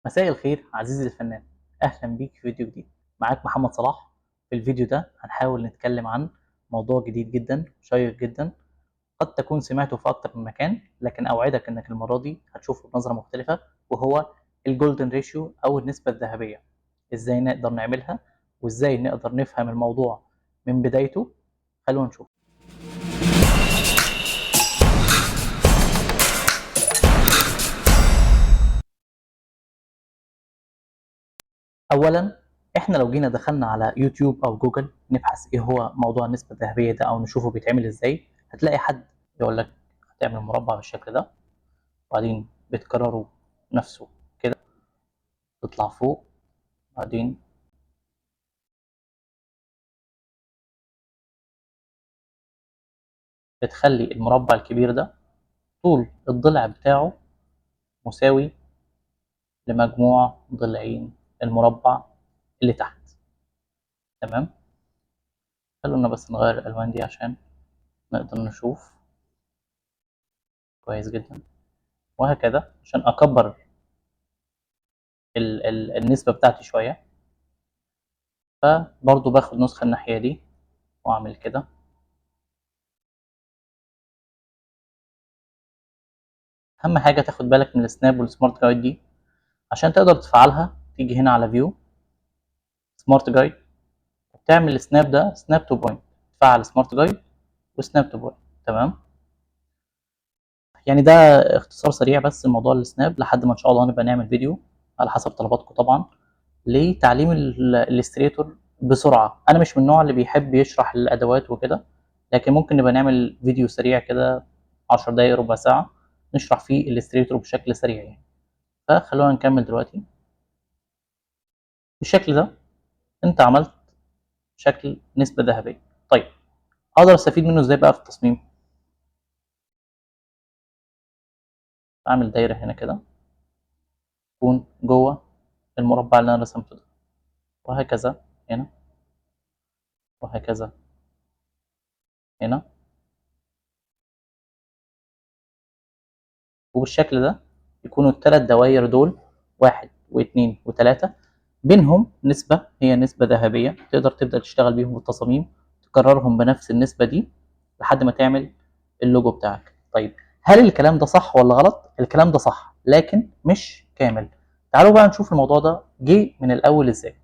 مساء الخير عزيزي الفنان، اهلا بيك في فيديو جديد. معاك محمد صلاح. في الفيديو ده هنحاول نتكلم عن موضوع جديد جدا شيق جدا، قد تكون سمعته في اكتر من مكان، لكن اوعدك انك المرة دي هتشوفه بنظره مختلفة، وهو ال golden ratio او النسبة الذهبية. ازاي نقدر نعملها وازاي نقدر نفهم الموضوع من بدايته؟ خلونا نشوف. اولا احنا لو جينا دخلنا على يوتيوب او جوجل نبحث ايه هو موضوع النسبة الذهبية ده او نشوفه بيتعمل ازاي، هتلاقي حد يقول لك هتعمل مربع بالشكل ده، وبعدين بتكرره نفسه كده، تطلع فوق، بعدين بتخلي المربع الكبير ده طول الضلع بتاعه مساوي لمجموع ضلعين المربع اللي تحت. تمام، خلونا بس نغير الالوان دي عشان نقدر نشوف كويس جدا، وهكذا عشان اكبر النسبة بتاعتي شوية. فبرضو باخد نسخة الناحية دي واعمل كده. اهم حاجة تاخد بالك من ال snap وال smart guide دي عشان تقدر تفعلها. تيجي هنا على view smart guide، وتعمل ال snap ده snap to point، تفعل smart guide و snap to point. تمام، ده اختصار سريع بس لموضوع ال snap، لحد ما ان شاء الله نبقى نعمل فيديو على حسب طلباتكم طبعا لتعليم ال Illustrator بسرعة. انا مش من النوع اللي بيحب يشرح الادوات وكده، لكن ممكن نبقى نعمل فيديو سريع كده 10 دقايق ربع ساعة نشرح فيه ال Illustrator بشكل سريع. فخلونا نكمل دلوقتي. بالشكل ده انت عملت شكل نسبة ذهبية. طيب اقدر استفيد منه ازاي بقى في التصميم؟ اعمل دايرة هنا كده تكون جوه المربع اللي انا رسمته ده، وهكذا هنا، وهكذا هنا، وبالشكل ده يكونوا الثلاث دوائر دول 1 و2 و3 بينهم نسبة، هي نسبة ذهبية تقدر تبدأ تشتغل بيهم في التصاميم، تكررهم بنفس النسبة دي لحد ما تعمل اللوجو بتاعك. طيب هل الكلام ده صح ولا غلط؟ الكلام ده صح لكن مش كامل. تعالوا بقى نشوف الموضوع ده جه من الأول إزاي.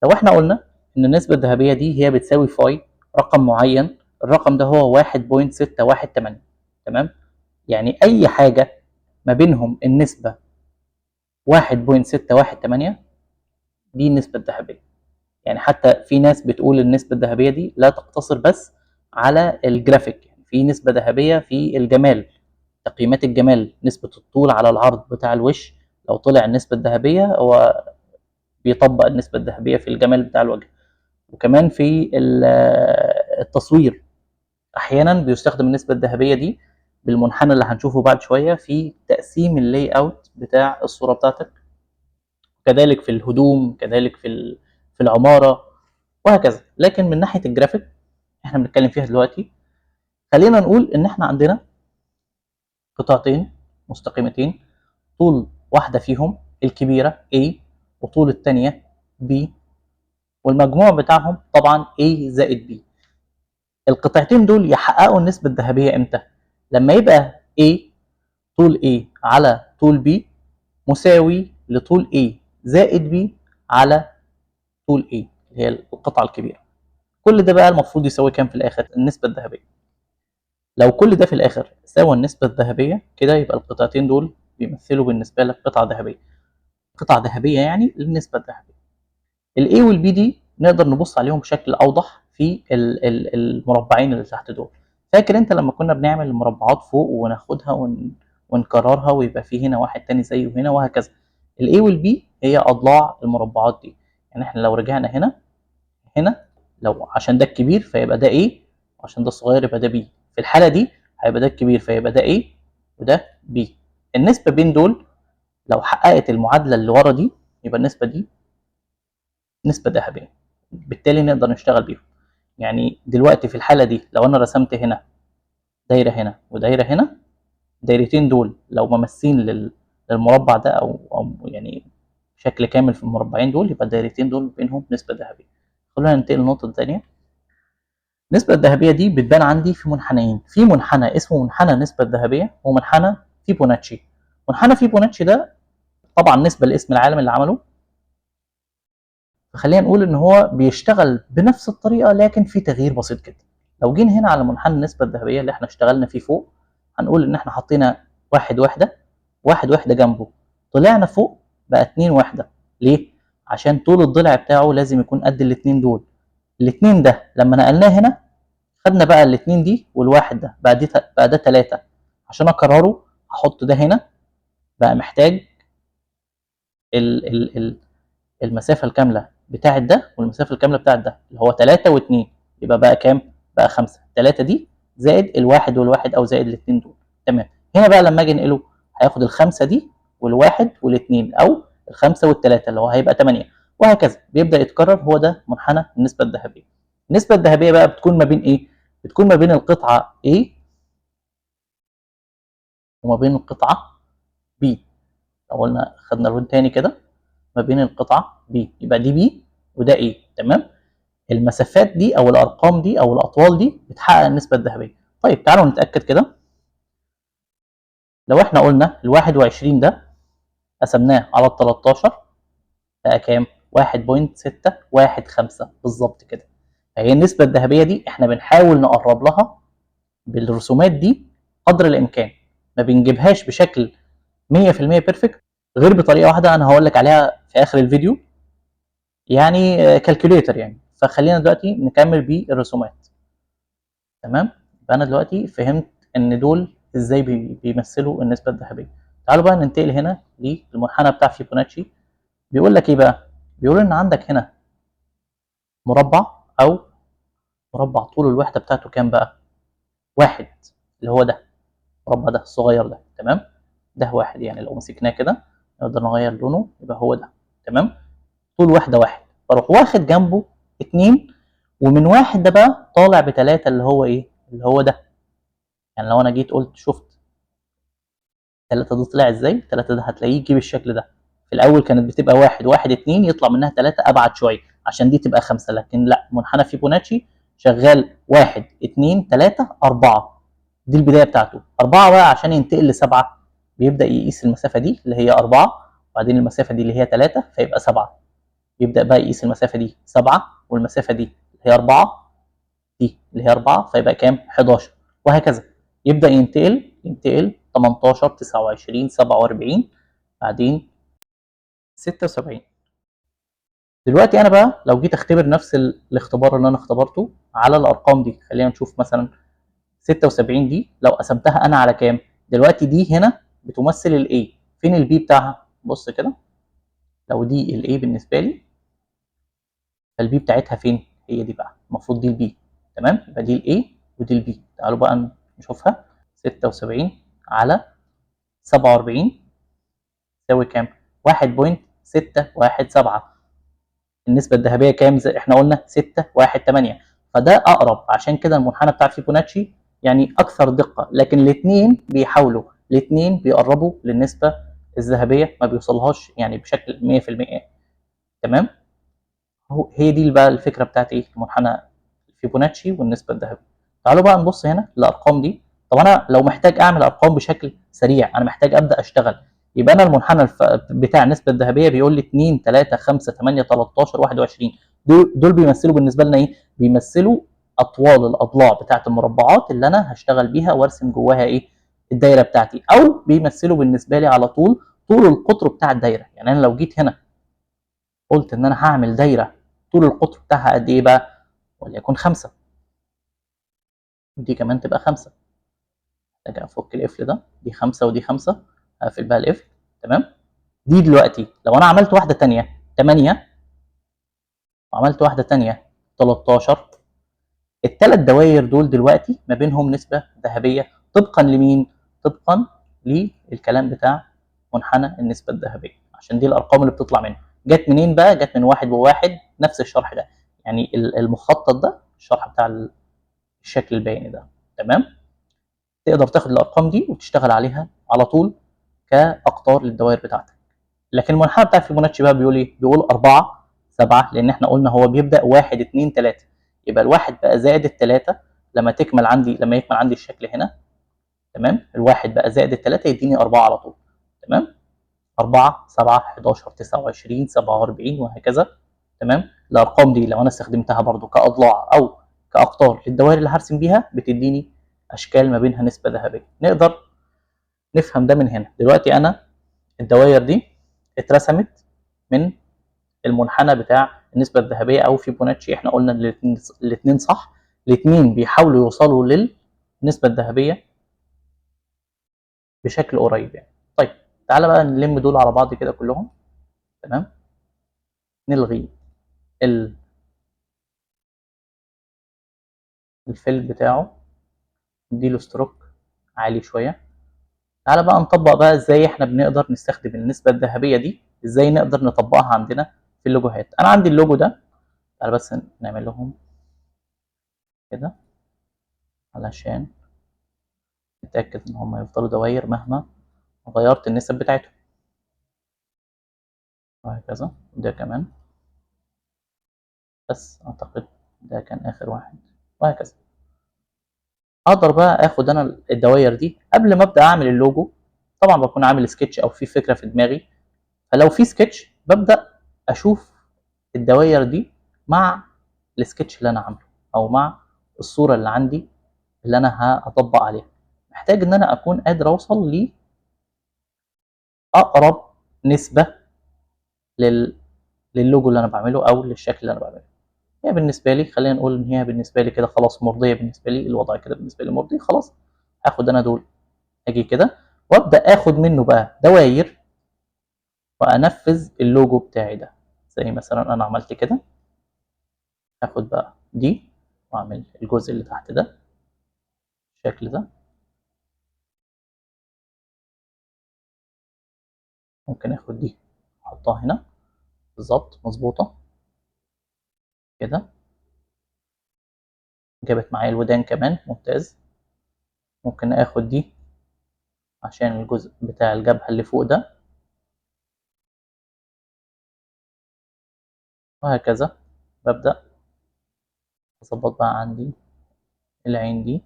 لو احنا قلنا إن النسبة الذهبية دي هي بتساوي phi رقم معين، الرقم ده هو 1.618. تمام، يعني أي حاجة ما بينهم النسبة 1.618 دي النسبة الذهبية. حتى في ناس بتقول النسبة الذهبية دي لا تقتصر بس على الجرافيك، في نسبة ذهبية في الجمال، تقييمات الجمال، نسبة الطول على العرض بتاع الوش، لو طلع النسبة الذهبية هو بيطبق النسبة الذهبية في الجمال بتاع الوجه. وكمان في التصوير أحيانا بيستخدم النسبة الذهبية دي بالمنحنى اللي هنشوفه بعد شوية في تقسيم ال layout بتاع الصورة بتاعتك، كذلك في الهدوم، كذلك في العمارة وهكذا. لكن من ناحية الجرافيك احنا بنتكلم فيها دلوقتي، خلينا نقول ان احنا عندنا قطعتين مستقيمتين، طول واحدة فيهم الكبيرة A وطول التانية B، والمجموع بتاعهم طبعا A زائد B. القطعتين دول يحققوا النسبة الذهبية امتى؟ لما يبقى A طول A على طول B مساوي لطول A زائد B على طول A اللي هي القطعة الكبيرة. كل ده بقى المفروض يساوي كام في الآخر؟ النسبة الذهبية. لو كل ده في الآخر ساوى النسبة الذهبية كده، يبقى القطعتين دول بيمثلوا بالنسبة لك قطعة ذهبية. قطعة ذهبية يعني للنسبة الذهبية. ال A وال B دي نقدر نبص عليهم بشكل أوضح في المربعين اللي تحت دول. فاكر انت لما كنا بنعمل المربعات فوق وناخدها ونكررها ويبقى في هنا واحد تاني زيه هنا وهكذا. ال A وال B هي أضلاع المربعات دي. احنا لو رجعنا هنا لو عشان ده الكبير فيبقى ده A، وعشان ده الصغير يبقى ده B. في الحالة دي هيبقى ده الكبير فيبقى ده A وده B. النسبة بين دول لو حققت المعادلة اللي ورا دي يبقى النسبة دي نسبة ذهبية، بالتالي نقدر نشتغل بيهم. دلوقتي في الحالة دي لو أنا رسمت هنا دايرة هنا ودايرة هنا، الدايرتين دول لو ممسين للمربع ده او يعني بشكل كامل في المربعين دول، يبقى الدايرتين دول بينهم نسبه ذهبية. خلونا ننتقل للنقطة الثانية. النسبة الذهبية دي بتبان عندي في منحنيين، في منحنى اسمه منحنى النسبة الذهبية ومنحنى فيبوناتشي. منحنى فيبوناتشي ده طبعا نسبه لاسم العالم اللي عمله، فخلينا نقول ان هو بيشتغل بنفس الطريقة لكن في تغيير بسيط جدا. لو جينا هنا على منحنى النسبة الذهبية اللي احنا اشتغلنا فيه فوق، هنقول ان احنا حطينا 1 وحده، 1 وحده جنبه، طلعنا فوق بقى 2 وحده. ليه؟ عشان طول الضلع بتاعه لازم يكون قد الاتنين دول. الاتنين ده لما نقلناه هنا خدنا بقى الاتنين دي والواحد ده بقى، دي بقى ده 3. عشان اكرره هحط ده هنا، بقى محتاج ال ال ال المسافة الكاملة بتاعت ده والمسافة الكاملة بتاعت ده اللي هو 3 و2، يبقى بقى كام؟ بقى 5. 3 دي زائد الواحد والواحد او زائد الاتنين دول. تمام. هنا بقى لما اجي انقله هياخد ال5 دي والواحد والاثنين او ال5 وال3 اللي هو هيبقى 8، وهكذا بيبدا يتكرر. هو ده منحنى النسبة الذهبية. النسبة الذهبية بقى بتكون ما بين ايه؟ بتكون ما بين القطعة A وما بين القطعة B. لو قلنا خدنا لون تاني كده، ما بين القطعة B، يبقى دي B وده A. تمام. المسافات دي او الارقام دي او الاطوال دي بتحقق النسبة الذهبية. طيب تعالوا نتاكد كده. لو احنا قلنا ال 21 ده قسمناه على ال 13 بقى كام؟ 1.615 بالظبط كده. فهي النسبة الذهبية دي احنا بنحاول نقرب لها بالرسومات دي قدر الامكان، ما بنجيبهاش بشكل 100% perfect غير بطريقة واحدة انا هقول لك عليها في اخر الفيديو، يعني calculator يعني. فخلينا دلوقتي نكمل بالرسومات. تمام. يبقى انا دلوقتي فهمت ان دول ازاي بيمثلوا النسبة الذهبية. تعالوا بقى ننتقل هنا للمنحنى بتاع فيبوناتشي. بيقول لك ايه بقى؟ بيقول ان عندك هنا مربع، او مربع طول الوحدة بتاعته كام بقى؟ 1، اللي هو ده المربع ده الصغير ده. تمام. ده 1، يعني لو مسكناه كده نقدر نغير لونه يبقى هو ده. تمام. طول وحده 1، بروح واخد جنبه 2، ومن 1 ده بقى طالع ب3 اللي هو ايه؟ اللي هو ده. يعني لو انا جيت قلت شفت 3 ده طلع ازاي؟ 3 ده هتلاقيه يجيب الشكل ده. في الاول كانت بتبقى 1 1 2 يطلع منها 3 ابعد شوية عشان دي تبقى 5، لكن لا، منحنى فيبوناتشي شغال 1 2 3 4، دي البداية بتاعته. 4 بقى عشان ينتقل ل7 بيبدا يقيس المسافة دي اللي هي 4، وبعدين المسافة دي اللي هي 3 فيبقى 7. يبدا بقى يقيس المسافة دي 7 والمسافة دي اللي هي 4، دي اللي هي 4 فيبقى كام؟ 11، وهكذا. يبدا ينتقل 18 29 47 بعدين 76. دلوقتي انا بقى لو جيت اختبر نفس الاختبار اللي انا اختبرته على الارقام دي، خلينا نشوف مثلا 76 دي لو قسمتها انا على كام؟ دلوقتي دي هنا بتمثل ال A، فين ال B بتاعها؟ بص كده، لو دي ال A بالنسبة لي فال B بتاعتها فين؟ هي دي بقى، المفروض دي ال B. تمام. يبقى دي ال A ودي ال B. تعالوا بقى نشوفها. 76 على 47 تساوي كام؟ 1.617. النسبة الذهبية كام؟ زي احنا قلنا 618، فده أقرب. عشان كده المنحنى بتاع فيبوناتشي يعني أكثر دقة، لكن الاثنين بيحاولوا، الاثنين بيقربوا للنسبة الذهبية، ما بيوصلهاش يعني بشكل 100%. تمام. هي دي بقى الفكرة بتاعت ايه؟ منحنى فيبوناتشي والنسبة الذهبية. تعالوا بقى نبص هنا الأرقام دي. طب أنا لو محتاج أعمل أرقام بشكل سريع، أنا محتاج أبدأ أشتغل، يبقى أنا المنحنى بتاع النسبة الذهبية بيقول لي 2 3 5 8 13 21. دول بيمثلوا بالنسبة لنا إيه؟ بيمثلوا أطوال الأضلاع بتاعة المربعات اللي أنا هشتغل بيها وأرسم جواها إيه؟ الدايرة بتاعتي، أو بيمثلوا بالنسبة لي على طول طول القطر بتاع الدايرة. يعني أنا لو جيت هنا قلت إن أنا هعمل دايرة طول القطر بتاعها قد إيه بقى؟ وليكن 5، ودي كمان تبقى 5. محتاج أفك القفل ده، دي 5 ودي 5، هقفل بقى القفل. تمام. دي دلوقتي لو أنا عملت واحدة تانية 8 وعملت واحدة تانية 13، الثلاث دوائر دول دلوقتي ما بينهم نسبة ذهبية طبقا لمين؟ طبقا للكلام بتاع منحنى النسبة الذهبية، عشان دي الأرقام اللي بتطلع منه. جت منين بقى؟ جت من 1 و1، نفس الشرح ده، يعني المخطط ده الشرح بتاع الشكل البياني ده. تمام. تقدر تاخد الأرقام دي وتشتغل عليها على طول كاقطار للدوائر بتاعتك. لكن المنحنى بتاع فيبوناتشي بقى بيقول ايه؟ بيقول 4 7، لان احنا قلنا هو بيبدا 1 2 3، يبقى الواحد بقى زائد الثلاثة لما تكمل عندي، لما يكمل عندي الشكل هنا، تمام؟ الواحد بقى زائد الثلاثة يديني 4 على طول، تمام؟ 4 7 11 29 47 وهكذا، تمام؟ الارقام دي لو انا استخدمتها برضو كاضلاع او كاقطار للدوائر اللي هرسم بيها بتديني اشكال ما بينها نسبه ذهبية. نقدر نفهم ده من هنا. دلوقتي انا الدوائر دي اترسمت من المنحنى بتاع النسبة الذهبية او فيبوناتشي، احنا قلنا الاثنين صح، الاثنين بيحاولوا يوصلوا للنسبه الذهبية بشكل قريب يعني. طيب تعالى بقى نلم دول على بعض كده كلهم، تمام؟ نلغي ال fill بتاعه، نديله stroke عالي شوية. تعالى بقى نطبق بقى ازاي احنا بنقدر نستخدم النسبة الذهبية دي، ازاي نقدر نطبقها عندنا في اللوجوهات. انا عندي اللوجو ده، تعالى بس نعمل لهم كده علشان نتأكد ان هم يفضلوا دواير مهما غيرت النسب بتاعتهم، وهكذا. ده كمان، بس اعتقد ده كان اخر واحد، وهكذا. اقدر بقى اخد انا الدواير دي قبل ما ابدا اعمل اللوجو. طبعا بكون عامل سكتش او في فكرة في دماغي، فلو في سكتش ببدا اشوف الدواير دي مع السكتش اللي انا عامله او مع الصورة اللي عندي اللي انا هطبق عليها. محتاج ان انا اكون قادر اوصل ل اقرب نسبه للوجو اللي انا بعمله او للشكل اللي انا بعمله. هي بالنسبة لي، خلينا نقول ان هي بالنسبة لي كده خلاص مرضية، بالنسبة لي الوضع كده بالنسبة لي مرضي، خلاص هاخد انا دول، اجي كده وابدا اخد منه بقى دواير وانفذ اللوجو بتاعي ده. زي مثلا انا عملت كده، هاخد بقى دي واعمل الجزء اللي تحت ده بالشكل ده. ممكن اخد دي احطها هنا بالظبط مظبوطة كده، جابت معايا الودان كمان، ممتاز. ممكن اخد دي عشان الجزء بتاع الجبهة اللي فوق ده، وهكذا. ببدأ اظبط بقى عندي العين دي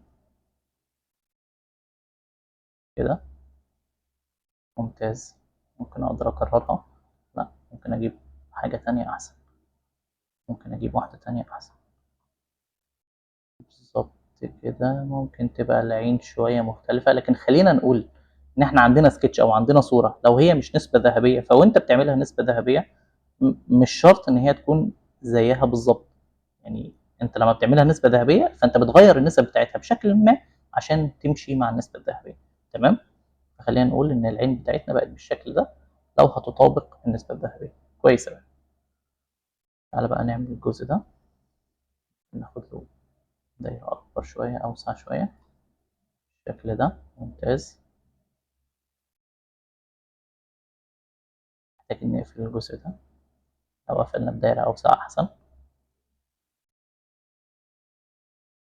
كده، ممتاز. ممكن اقدر اكررها، لا ممكن اجيب حاجة تانية احسن، ممكن اجيب واحدة تانية احسن بالظبط كده. ممكن تبقى العين شوية مختلفة، لكن خلينا نقول ان احنا عندنا سكتش او عندنا صورة لو هي مش نسبة ذهبية، فوانت بتعملها نسبة ذهبية مش شرط ان هي تكون زيها بالظبط. يعني انت لما بتعملها نسبة ذهبية فانت بتغير النسب بتاعتها بشكل ما عشان تمشي مع النسبة الذهبية، تمام؟ فخلينا نقول ان العين بتاعتنا بقت بالشكل ده لو هتطابق النسبة الذهبية. كويس أوي. تعالى بقى نعمل الجزء ده، ناخد له دايرة أكبر شوية، أوسع شوية، بالشكل ده، ممتاز. محتاجين نقفل الجزء ده، لو قفلنا بدايرة أوسع أحسن.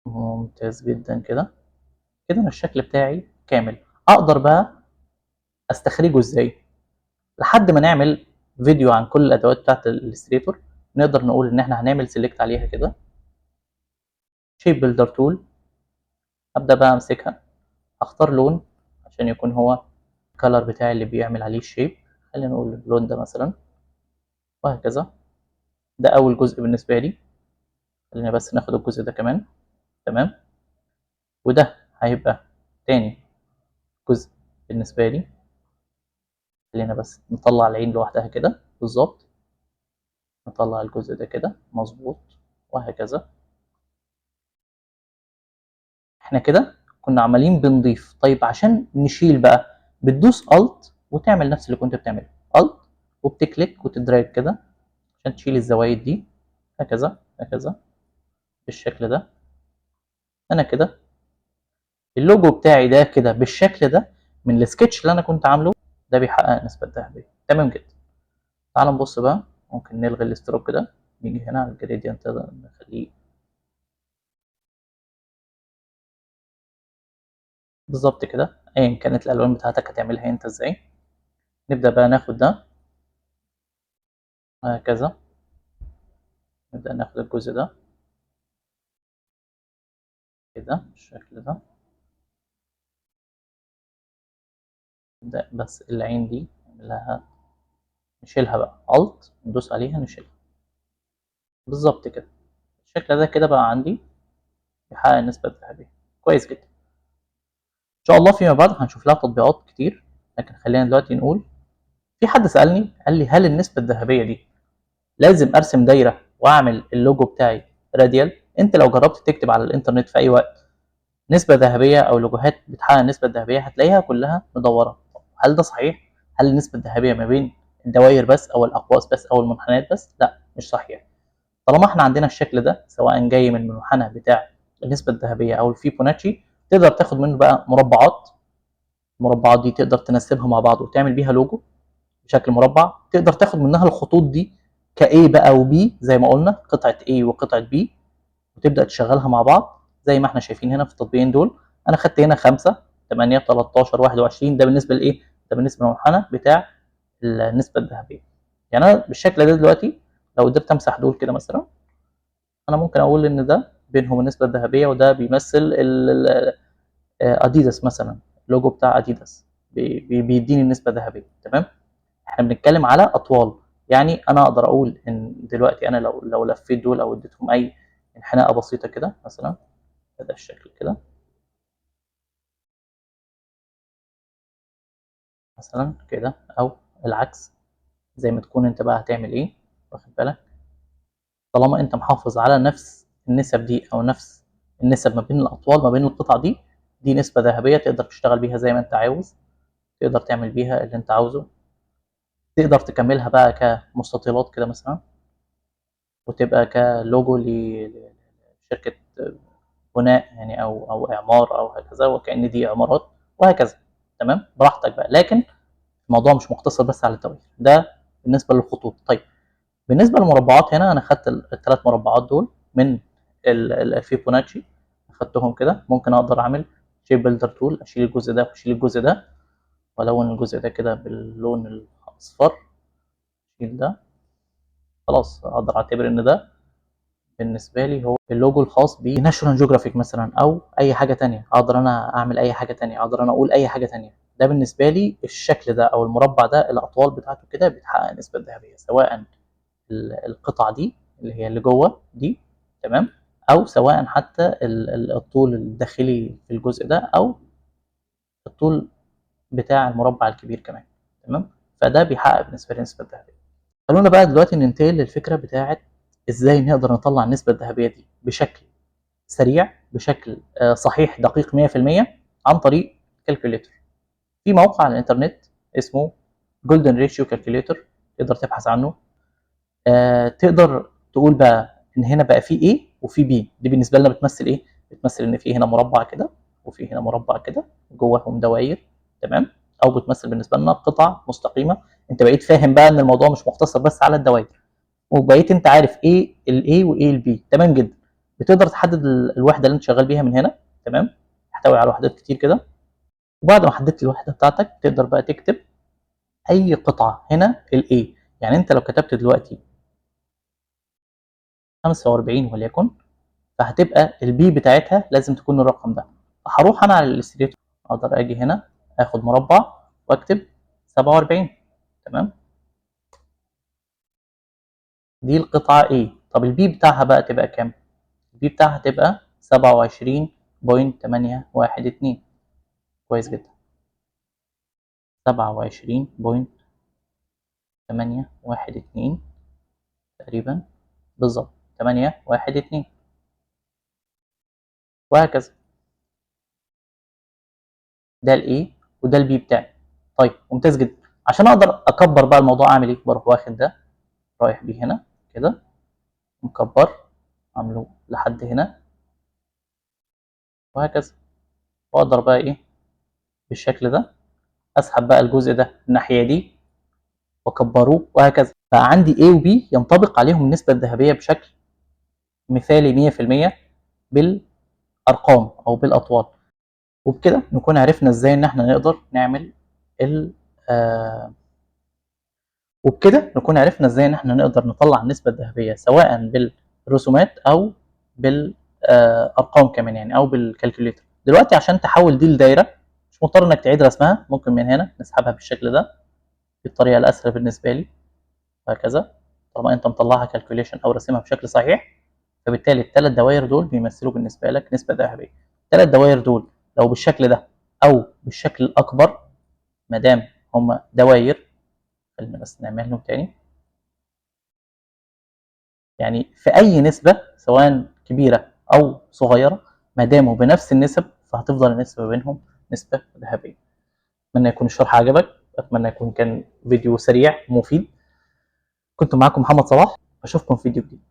ممتاز جدا كده. كده أنا الشكل بتاعي كامل. أقدر بقى أستخرجه إزاي؟ لحد ما نعمل فيديو عن كل الأدوات بتاعت ال Illustrator، نقدر نقول إن إحنا هنعمل select عليها كده، shape builder tool. أبدأ بقى أمسكها، أختار لون عشان يكون هو ال color بتاعي اللي بيعمل عليه ال shape، خلينا نقول اللون ده مثلا، وهكذا. ده أول جزء بالنسبة لي، خلينا بس ناخد الجزء ده كمان، تمام. وده هيبقى تاني جزء بالنسبة لي، خلينا بس نطلع العين لوحدها كده بالظبط، نطلع الجزء ده كده مظبوط، وهكذا. احنا كده كنا عمالين بنضيف. طيب عشان نشيل بقى بتدوس Alt وتعمل نفس اللي كنت بتعمله، Alt وبت click وت drag كده عشان تشيل الزوايد دي، هكذا هكذا بالشكل ده. انا كده اللوجو بتاعي ده كده بالشكل ده من السكتش اللي انا كنت عامله ده بيحقق نسبة ذهبية، تمام جدا. تعال نبص بقى، ممكن نلغي ال stroke ده، نيجي هنا على ال gradient ده نخليه بالظبط كده، ايا كانت الالوان بتاعتك هتعملها انت ازاي. نبدأ بقى ناخد ده هكذا، نبدأ ناخد الجزء ده كده بالشكل ده، نبدأ بس العين دي نعملها نشيلها بقى Alt ندوس عليها نشيلها بالظبط كده. الشكل ده كده بقى عندي بيحقق النسبة الذهبية كويس جدا. إن شاء الله فيما بعد هنشوف لها تطبيقات كتير، لكن خلينا دلوقتي نقول في حد سألني قال لي هل النسبة الذهبية دي لازم أرسم دايرة وأعمل اللوجو بتاعي radial؟ أنت لو جربت تكتب على الإنترنت في أي وقت نسبة ذهبية أو لوجوهات بتحقق النسبة الذهبية هتلاقيها كلها مدورة. هل ده صحيح؟ هل النسبة الذهبية ما بين الدوائر بس أو الأقواس بس أو المنحنيات بس؟ لا، مش صحيح. طالما احنا عندنا الشكل ده سواء جاي من المنحنى بتاع النسبة الذهبية أو الفيبوناتشي، تقدر تاخد منه بقى مربعات، المربعات دي تقدر تنسبها مع بعض وتعمل بيها لوجو بشكل مربع. تقدر تاخد منها الخطوط دي ك A بقى و B زي ما قلنا، قطعة A وقطعة B، وتبدأ تشغلها مع بعض زي ما احنا شايفين هنا في التطبيقين دول. أنا خدت هنا 5 8 13 21، ده بالنسبة لإيه؟ ده بالنسبة للمنحنى بتاع النسبة الذهبية. يعني أنا بالشكل ده دلوقتي لو قدرت أمسح دول كده مثلا، أنا ممكن أقول إن ده بينهم النسبة الذهبية، وده بيمثل أديداس مثلا، اللوجو بتاع أديداس بيديني النسبة الذهبية. تمام؟ احنا بنتكلم على أطوال، يعني أنا أقدر أقول إن دلوقتي أنا لو لفيت دول أو اديتهم أي انحناءة بسيطة كده مثلا، هذا الشكل كده مثلا كده، أو العكس زي ما تكون أنت بقى هتعمل إيه، واخد بالك؟ طالما أنت محافظ على نفس النسب دي أو نفس النسب ما بين الأطوال ما بين القطع دي، دي نسبة ذهبية تقدر تشتغل بيها زي ما أنت عاوز، تقدر تعمل بيها اللي أنت عاوزه، تقدر تكملها بقى كمستطيلات كده مثلا، وتبقى كلوجو لشركة بناء يعني أو إعمار أو هكذا، وكأن دي عمارات وهكذا. تمام؟ براحتك بقى، لكن الموضوع مش مقتصر بس على التوقيت ده بالنسبة للخطوط. طيب بالنسبة للمربعات هنا أنا خدت الثلاث مربعات دول من الفيبوناتشي، خدتهم كده. ممكن أقدر أعمل shape builder tool، أشيل الجزء ده وأشيل الجزء ده، وألون الجزء ده كده باللون الأصفر، أشيل ده، خلاص أقدر أعتبر إن ده بالنسبة لي هو اللوجو الخاص ب National Geographic مثلا، أو أي حاجة تانية. أقدر أنا أعمل أي حاجة تانية، أقدر أنا أقول أي حاجة تانية. ده بالنسبة لي الشكل ده أو المربع ده الأطوال بتاعته كده بتحقق النسبة الذهبية، سواء القطعة دي اللي هي اللي جوه دي، تمام، أو سواء حتى الطول الداخلي في الجزء ده، أو الطول بتاع المربع الكبير كمان. تمام؟ فده بيحقق بالنسبة لي النسبة الذهبية. خلونا بقى دلوقتي ننتقل للفكرة بتاعت إزاي نقدر نطلع النسبة الذهبية دي بشكل سريع، بشكل صحيح دقيق مية في المية عن طريق calculator. في موقع على الإنترنت اسمه Golden Ratio Calculator، تقدر تبحث عنه. تقدر تقول بقى إن هنا بقى في A وفي B. دي بالنسبة لنا بتمثل إيه؟ بتمثل إن في هنا مربع كده وفي هنا مربع كده جواهم دوائر، تمام؟ أو بتمثل بالنسبة لنا قطع مستقيمة. أنت بقيت فاهم بقى إن الموضوع مش مقتصر بس على الدوائر، وبقيت أنت عارف إيه ال A وإيه ال B. تمام جدا. بتقدر تحدد الوحدة اللي أنت شغال بيها من هنا، تمام؟ تحتوي على وحدات كتير كده. وبعد ما حددت الوحدة بتاعتك تقدر بقى تكتب أي قطعة هنا ال A. يعني أنت لو كتبت دلوقتي 45 وليكن، فهتبقى ال B بتاعتها لازم تكون الرقم ده. هروح أنا على ال Illustrator، أقدر أجي هنا آخد مربع وأكتب 47، تمام؟ دي القطعة A. طب ال B بتاعها بقى تبقى كام؟ ال B بتاعها تبقى 27.812. كويس جدا، 27.812 تقريبا بالظبط، 812 وهكذا. ده ال A وده ال B بتاعي. طيب ممتاز جدا. عشان اقدر اكبر بقى الموضوع اعمل ايه؟ بروح واخد ده رايح بيه هنا كده، مكبر عامله لحد هنا وهكذا. واقدر بقى ايه بالشكل ده اسحب بقى الجزء ده الناحيه دي واكبروه وهكذا. بقى عندي A و B ينطبق عليهم النسبه الذهبيه بشكل مثالي مية في المية بالارقام او بالاطوال. وبكده نكون عرفنا ازاي ان احنا نقدر نعمل وبكده نكون عرفنا ازاي ان احنا نقدر نطلع النسبة الذهبية سواء بالرسومات او بالارقام كمان يعني، او بال calculator. دلوقتي عشان تحول دي لدايره مش مضطر انك تعيد رسمها، ممكن من هنا نسحبها بالشكل ده بالطريقة الاسهل بالنسبة لي هكذا. طالما انت مطلعها calculation او راسمها بشكل صحيح، فبالتالي الثلاث دوائر دول بيمثلوا بالنسبة لك نسبه ذهبية. الثلاث دوائر دول لو بالشكل ده او بالشكل الاكبر، ما دام هما دواير، خلينا بس نعملهم تاني، يعني في اي نسبه سواء كبيرة او صغيرة ما داموا بنفس النسب فهتفضل النسبة بينهم نسبه ذهبية. اتمنى يكون الشرح عجبك، اتمنى يكون كان فيديو سريع ومفيد. كنت معاكم محمد صلاح، اشوفكم في فيديو جديد.